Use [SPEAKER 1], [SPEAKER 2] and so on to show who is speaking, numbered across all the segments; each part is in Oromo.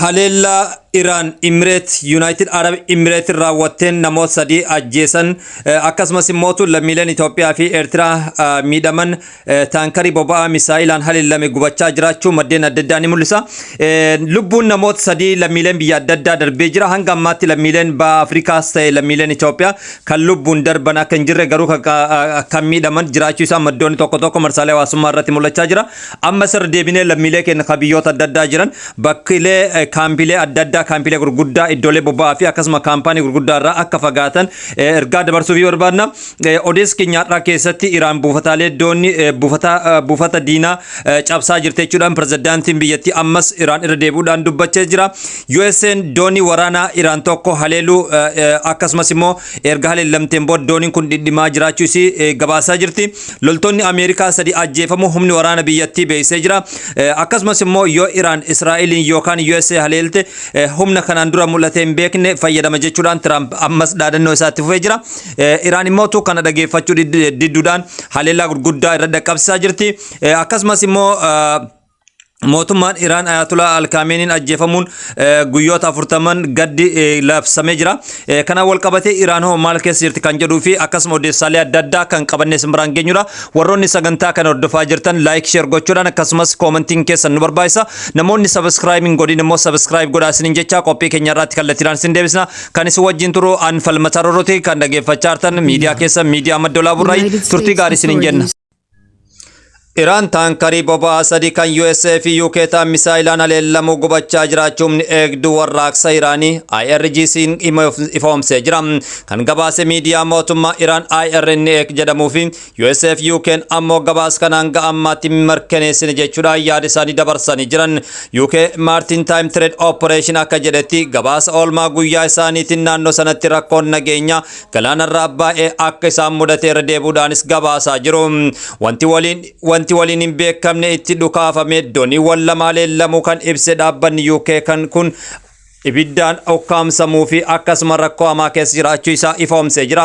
[SPEAKER 1] Haleellaa Iraan Imireet United Arab Emirates raawwatteen namoota sadii ajjeesan, akkasumas immoo lammiileen Itoophiyaa fi Eertiraa miidhaman, taankarii boba'aa misaa'ilaan haleellame gubachaa jiraachuu maddeen adda addaa ni mul'isa. Lubbuun namoota sadii lammiileen biyya adda addaa darbee jira. Hanga ammaatti lammiileen baha Afrikaas ta'e lammiileen Itoophiyaa kan lubbuun darban akka hin jirre, garuu kan miidhaman jiraachuu isaa maddoonni tokko tokko marsaalee hawaasummaa irratti mul'achaa jira. Amma sirra deebinee lammiilee keenya kan biyyoota adda addaa jiran bakkilee kaampiilee adda addaa, kaampiilee gurguddaa, iddoolee boba'aa fi akkasuma kaampaanii gurguddaa irraa akka fagaatan ergaa dabarsuuf barbaadna. Odeessa keenya har'aa keessatti Iraan buufataalee doonii buufata diinaa cabsaa jirti jechuudhaan pirezidaantiin biyyattii ammas Iraan irra deebi'uudhaan dubbachaa jira. USA'n doonii waraanaa Iraan tokko haleeluu, akkasumas immoo erga haleelamteen booda dooniin kun dhidhimaa jiraachuu isii gabaasaa jirti. Loltoonni Ameerikaa sadi ajjeefamuu humni waraana biyyattii beeksisee jira. Akkasumas immoo yoo Iraan Israa'eliin yookaan USA haleelte humna kanaan dura mul'atee hin beekne fayyadama jechuudhaan Tiraamp ammas dhaadannoo isaatti fufee jira. Iraan immoo kana dhageeffachuu didduudhaan haleellaa gurguddaa irra dhaqqabsiisaa jirti. Akkasumas immoo mootummaan Iraan Ayatollah Alkaameniin ajjeefamuun guyyoota 40 gaddi labsamee jira. Kanaan wal qabatee Iraan hoo maal keessa jirti kan jedhuu fi akkasuma odeessaalee adda addaa kan qabannee isin biraan geenyudha. Warroonni sagantaa kana hordofaa jirtan like, share gochuudhaan akkasumas koomentiin keessan nu barbaachisa. Namoonni subscribe hin godhin immoo subscribe godhaa isiniin jecha qophii keenya irraatti kallattiidhaan isin deebisna. Kan isin wajjin turu an Falmataa Rorrooti, kan dhaggeeffachaa jirtan miidiyaa keessa miidiyaa Madda Olaaburraayi, turtii gaarii isiniin jenna. Iraan taankarii boba'aa sadi kan USA fi UK ta'an misaa'ilaan haleellamuu gubachaa jiraachuu humni eegduu warraaqsa Iraanii IRGC'n ifoomsee jira. Kan gabaase miidiyaa mootummaa Iraan IRNA jedhamuu fi USA fi UK'n ammoo gabaasa kana hanga ammaatti mirkaneessine jechuudhaan yaada isaanii dabarsanii jiran. UK Maritime Trade Operation akka jedhetti, gabaasa oolmaa guyyaa isaaniitiin naannoo sanatti rakkoon nageenyaa galaanarraa baay'ee akka isaan mudate irra deebi'uudhaanis gabaasaa jiru. Wanti waliin hin beekamne itti dhukaafame dooniiwwan lama haleellamuu kan ibse dhaabbanni UK kan kun ibiddaan ukkaamsamuu fi akkasuma rakkoo hamaa keessa jiraachuu isaa ifoomsee jira.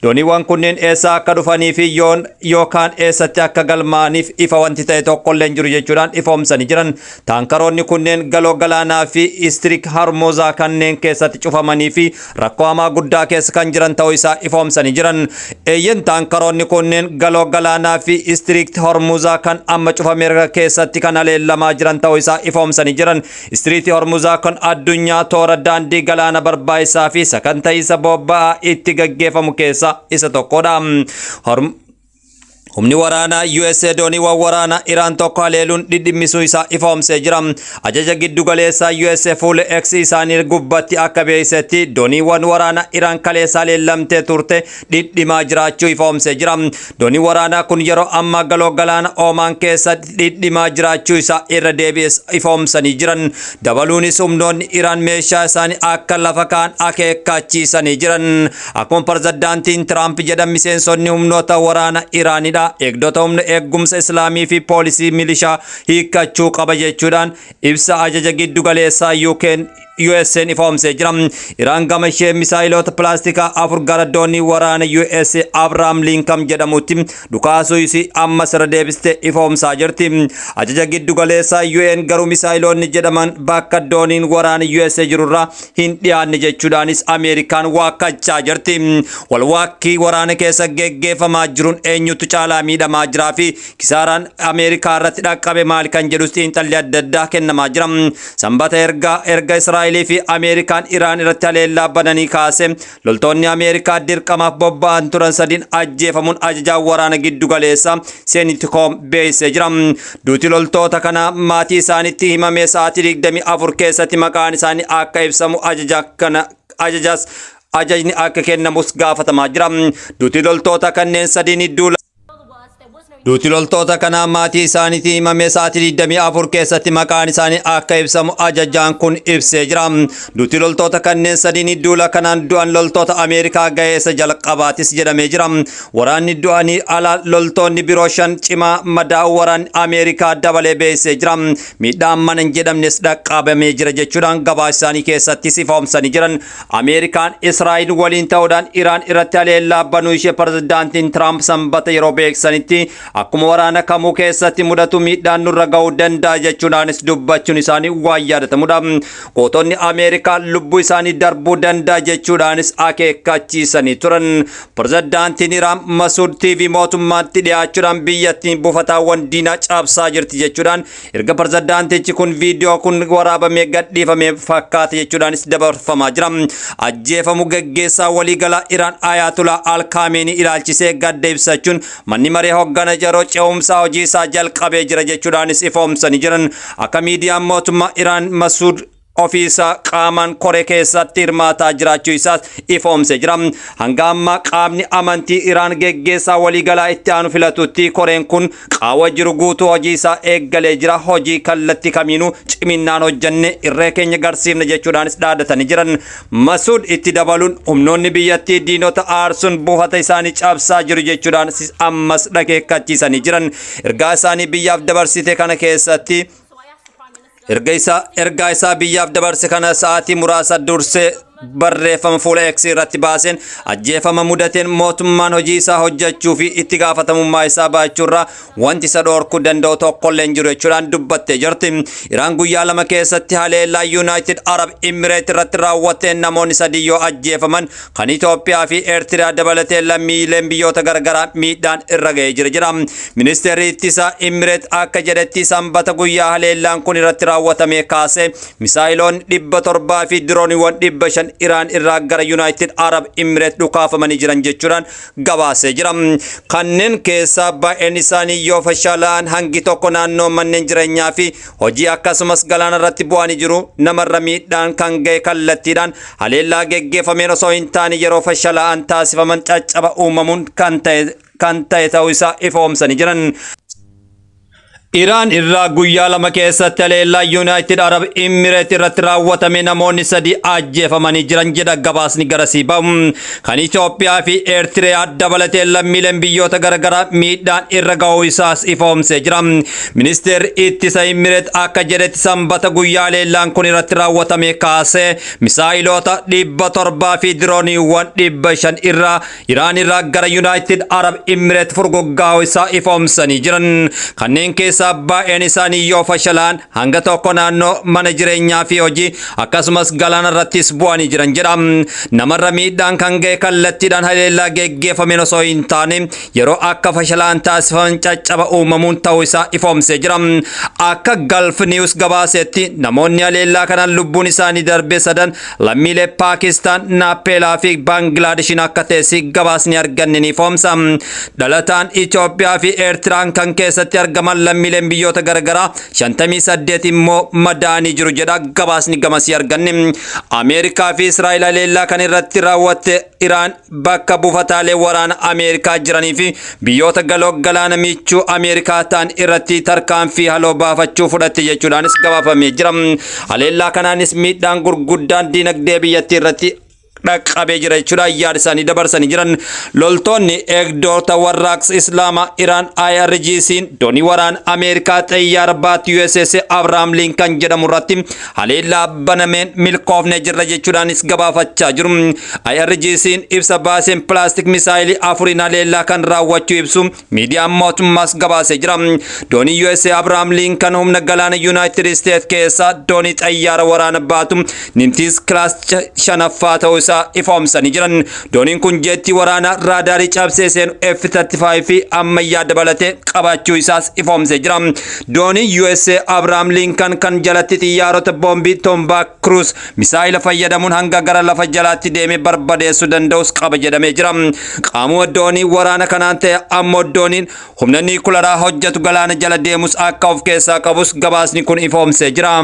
[SPEAKER 1] Dooniiwwan kunneen eessaa akka dhufanii fi yoon yookaan eessatti akka galmaa'aniif ifa wanti ta'e tokkollee hin jiru jechuudhaan ifoomsanii jiran. Taankaroonni kunneen galoo galaanaa fi Strait Hormuzaa kanneen keessatti cufamanii fi rakkoo hamaa guddaa keessa kan jiran ta'uu isaa ifoomsanii jiran. Eeyyen, taankaroonni kunneen galoo galaanaa fi Strait Hormuzaa kan amma cufame keessatti kan haleellamaa jiran ta'uu isaa ifoomsanii jiran. Strait Hormuzaa kan addunyaa toora daandii galaana barbaachisaa fi sakanta'iinsa boba'aa itti gaggeeffamu keessaa isa tokkodha. Humni waraanaa USA dooniiwwan waraanaa Iraan tokko haleeluun dhidhimmisuu isaa ifoomsee jira. Ajaja giddu galeessaa USA fuula X isaanii gubbatti akka beeksisetti, dooniiwwan waraanaa Iraan kaleessa haleellamtee turte dhidhimaa jiraachuu ifoomsee jira. Dooniin waraanaa kun yeroo ammaa galoo galaana Oomaan keessa dhidhimaa jiraachuu isaa irra deebi'es ifoomsanii jiran. Dabaluunis humnoonni Iraan meeshaa isaanii akka lafa kaan akeekkachiisanii jiran. Akkuma pirezidaantiin Tiraamp jedhan, miseensonni humnoota waraana Iraanidha. Eegdota humna eegumsa Islaamii fi poolisii milishaa hiikkachuu qaba jechuudhaan ibsa ajaja giddu galeessaa UK'n USA'n ifoomsee jira. Iraan gama ishee misaayiloota pilaastikaa afur gara doonii waraana US Abraham Lincoln jedhamutti dhukaasuu isii ammas irra deebistee ifoomsaa jirti. Ajaja giddu galeessaa UN garuu misaayiloonni jedhaman bakka dooniin waraana USA jirurraa hin dhiyaanne jechuudhaanis Ameerikaan waakkachaa jirti. Walwaakkii waraana keessa geggeeffamaa jiruun eenyutu caalaa miidhamaa jiraa fi kisaaraan Ameerikaa irratti dhaqqabe maal kan jedhus xiinxalli adda addaa kennamaa jira. Sanbata erga Israa'elii fi Ameerikaan Iraan irratti haleellaa bananii kaase loltoonni Ameerikaa dirqamaaf bobba'an turan sadiin ajjeefamuun ajajaan waraana giddu galeessa CENTCOM beeksisee jira. Duuti loltoota kana maatii isaanitti himamee sa'aatii 24 keessatti maqaan isaanii akka ibsamu ajaja kana ajajas ajajni akka kennamus gaafatamaa jira. Duuti loltoota kanneen sadiin duula Duuti loltoota kanaa maatii isaaniitti himamee sa'aatii 24 keessatti maqaan isaanii akka ibsamu ajajaan kun ibsee jira. Duuti loltoota kanneen sadiin duula kanaan du'an loltoota Ameerikaa ga'eessa jalqabaatis jedhamee jira. Waraanni du'anii ala loltoonni biroo shan cimaa madaa'uu waraanni Ameerikaa dabalee beeksisee jira. Miidhaan mana hin jedhamnes dhaqqabamee jira jechuudhaan gabaasa isaanii keessatti ifoomsanii jiran. Ameerikaan Israa'el waliin ta'uudhaan Iraan irratti haleellaa banuu ishee pirezidaantiin Tiraamp Sanbata yeroo beeksisanitti Akkuma waraana kamuu keessatti mudatu miidhaan nurra ga'uu danda'a jechuudhaanis dubbachuun isaanii waan yaadatamudha. Gootonni Ameerikaa lubbuu isaanii darbuu danda'a jechuudhaanis akeekkachiisanii turan. Pirezidaantiin Iraan Masuud TV mootummaatti dhiyaachuudhaan biyyattiin buufataawwan diinaa cabsaa jirti jechuudhaan erga pirezidaantichi kun viidiyoo kun waraabamee gadhiifamee fakkaata jechuudhaanis dabarfamaa jira. Ajjeefamu geggeessaa waliigalaa Iraan Ayatollah Al-Khamenei ilaalchisee gadda ibsachuun manni maree hoggana yeroo ce'umsaa hojii isaa jalqabee jira jechuudhaanis ifoomsanii jiran. Akka miidiyaan mootummaa Iraan Masuud ofiisaa qaamaan koree keessatti hirmaataa jiraachuu isaas ifoomsee jira. Hanga ammaa qaamni amantii Iraan geggeessaa waliigalaa itti aanu filatutti koreen kun qaawwa jiru guutuu hojii isaa eeggalee jira. Hojii kallattii kamiinuu ciminnaan hojjenne irree keenya garsiifne jechuudhaanis dhaadatanii jiran. Masuud itti dabaluun humnoonni biyyattii diinota aarsuun buufata isaanii cabsaa jiru jechuudhaanis ammas dhageekkachiisanii jiran. Ergaa isaanii biyyaaf dabarsite kana keessatti ergaa isaa biyyaaf dabarse kana sa'aatii muraasa dursee barreeffama fuula X irratti baaseen ajjeefama mudateen mootummaan hojii isaa hojjechuu fi itti gaafatamummaa isaa baachuurraa wanti isa dhorkuu danda'u tokkollee hin jiru jechuudhaan dubbattee jirti. Iraan guyyaa 2 keessatti haleellaa United Arab Emirates irratti raawwatteen namoonni 3 yoo ajjeefaman, kan Itoophiyaa fi Eertiraa dabalatee lammiileen biyyoota garagaraa miidhaan irra ga'ee jira jira. Ministeerri ittisaa Emirates akka jedhetti, Sanbata guyyaa haleellaan kun irratti raawwatame kaasee misaayiloonni 700 fi dirooniiwwan 500 Iraan irraa gara United Arab Emirates dhukaafamanii jiran jechuudhaan gabaasee jira. Kanneen keessaa baay'een isaanii yoo fashalaa'an, hangi tokko naannoo manneen jireenyaa fi hojii akkasumas galaana irratti bu'anii jiru. Namarra miidhaan kan ga'e kallattiidhaan haleellaa geggeeffameen osoo hin taane yeroo fashalaa'an taasifaman caccaba uumamuun kan ta'e ta'uu isaa ifoomsanii jiran. Iraan irraa guyyaa 2 keessatti haleellaa United Arab Emirates irratti raawwatame namoonni 3 ajjeefamanii jiran jedha gabaasni garasii bahu. Kan Itoophiyaa fi Eertiriyaa dabalatee lammiileen biyyoota garaagaraa miidhaan irra ga'uu isaas ifoomsee jira. Ministeerri ittisa Emirates akka jedhetti, Sanbata guyyaa haleellaan kun irratti raawwatame kaasee misaayiloota 700 fi dirooniiwwan 500 irraa Iraan irraa gara United Arab Emirates furguggaa'uu isaa ifoomsanii jiran. Kanneen keessaa baay'een isaanii yoo fashalaan, hanga tokko naannoo mana jireenyaa fi hojii akkasumas galaana irrattis bu'anii jiran jedha. Namarra miidhaan kan ga'e kallattiidhaan haleellaa geggeeffameen osoo hin taane yeroo akka fashalaan taasifaman caccaba uumamuun ta'uu isaa ifoomsee jira. Akka Gulf News gabaasetti, namoonni haleellaa kanaan lubbuun isaanii darbe sadan lammiilee Paakistaan, Naapeelaa fi Baanglaadeshiin akka ta'es gabaasni arganne ni ifoomsa. Dhalataan Itoophiyaa fi Eertiraan kan keessatti argaman lammiileen biyyoota garaagaraa 58 immoo madaanii jiru jedha gabaasni gamasii arganne. Ameerikaa fi Israa'el haleellaa kan irratti raawwatte Iraan bakka buufataalee waraana Ameerikaa jiranii fi biyyoota galoo galaana michuu Ameerikaa ta'an irratti tarkaanfii haloo baafachuu fudhatte jechuudhaanis gabaafamee jira. Haleellaa kanaanis miidhaan gurguddaan diinagdee biyyattii irratti dhaqqabee jira jechuudha yaada isaanii dabarsanii jiran. Loltoonni eegdota warraaqsa Islaamaa Iraan IRGC'n doonii waraana Ameerikaa xayyaara baatu USS Abraham Lincoln jedhamu irratti haleellaa banameen milkoofnee jirra jechuudhaanis gabaafachaa jiru. IRGC'n ibsa baaseen ballistic misaayilii afuriin haleellaa kan raawwachuu ibsu miidiyaan mootummaas gabaasee jira. Doonii USA Abraham Lincoln humna galaana United States keessaa doonii xayyaara waraana baatu Nimitz class shanaffaa ta'uu isaa ifoomsanii jiran. Dooniin kun jeettii waraanaa raadaarii cabsee seenu F-35 fi ammayyaa dabalatee qabaachuu isaas ifoomsee jira. Dooniin USA Abraham Lincoln kan jalatti xiyyaarota boombii Tomahawk cruise misaayila fayyadamuun hanga gara lafa jalaatti deemee barbadeessuu danda'us qaba jedhamee jira. Qaamuma doonii waraana kanaan ta'e ammoo dooniin humna niikularaa hojjetu galaana jala deemus akka of keessaa qabus gabaasni kun ifoomsee jira.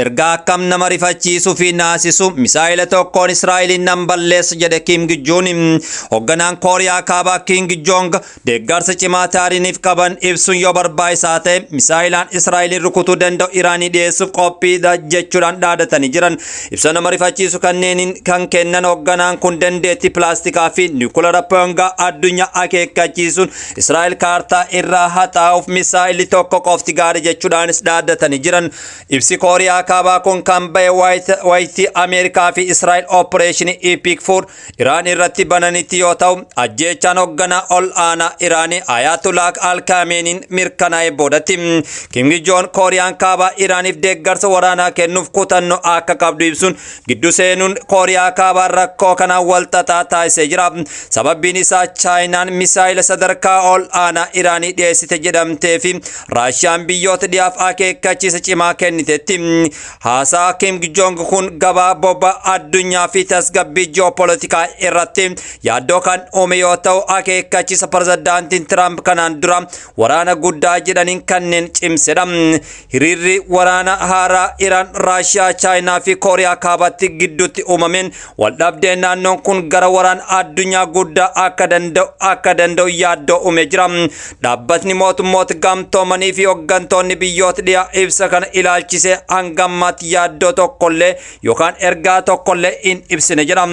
[SPEAKER 1] Ergaa akkam nama rifachiisuu fi naasisu, misaayila tokkoon Israa'eliin nan balleessa jedhe Kim Juun. Hoogganaan Kooriyaa Kaabaa Kim Jong deeggarsa cimaa taariiniif qaban ibsuun yoo barbaachisaa ta'e misaayilaan Israa'eliin rukutuu danda'u Iraanii dhiyeessuuf qophiidha jechuudhaan dhaadatanii jiran. Ibsa nama rifachiisu kanneen kan kennan hoogganaan kun dandeettii ballistikaa fi niikulara Pyongyang addunyaa akeekkachiisuun Israa'el kaartaa irraa haxaa'uuf misaayilli tokko qofti gaarii jechuudhaanis dhaadatanii jiran. Ibsi Kooriyaa Kaabaa kun kan bahe wayitii Ameerikaa fi Israa'el Operation Epic Fury Iraan irratti bananitti yoo ta'u, ajjeechaan hoogganaa ol aanaa Iraanii Ayatollah Al Khameneiin mirkanaa'e boodatti. Kim Jong Kooriyaan Kaabaa Iraaniif deeggarsa waraanaa kennuuf kutannoo akka qabdu ibsuun giddu seenuun Kooriyaa Kaabaa rakkoo kanaan wal xaxaa taasisee jira. Sababbiin isaa Chaayinaan misaayila sadarkaa ol aanaa Iraanii dhiyeessite jedhamtee fi Raashiyaan biyyoota dhiyaaf akeekkachiisa cimaa kennitetti. Haasaa Kim Jong kun gabaa boba'aa addunyaa fi tasgabbii ji'oopolitikaa irratti yaaddoo kan uume yoo ta'u, akeekkachiisa pirezidaantiin Tiraamp kanaan dura waraana guddaa jedhaniin kanneen cimsedha. Hiriirri waraana haaraa Iraan, Raashiyaa, Chaayinaa fi Kooriyaa Kaabaatti gidduutti uumameen waldhabdeen naannoon kun gara waraana addunyaa guddaa akka danda'u yaaddoo uume jira. Dhaabbatni Mootummoota Gamtoomanii fi hooggantoonni biyyoota dhiyaa ibsa kana ilaalchisee hanga ammaatti yaaddoo tokkollee yookaan ergaa tokkollee hin ibsine jedha.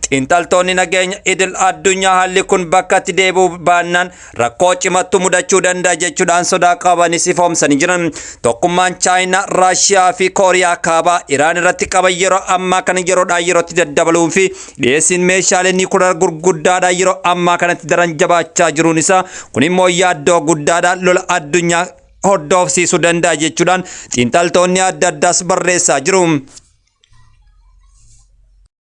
[SPEAKER 1] Xiinxaltoonni nageenya idil addunyaa haalli kun bakkatti deebi'uu baannaan rakkoo cimattu mudachuu danda'a jechuudhaan sodaa qabanis ifoomsanii jiran. Tokkummaan Chaayinaa, Raashiyaa fi Kooriyaa Kaabaa Iraan irratti qaban yeroo ammaa kana yeroodhaa yerootti daddabaluu fi dhiyeessiin meeshaalee niikular gurguddaadhaa yeroo ammaa kanatti daran jabaachaa jiruun isaa kun immoo yaaddoo guddaadhaan lola addunyaa hordofsiisuu danda'a jechuudhaan xiinxaltoonni adda addaas barreessaa jiru.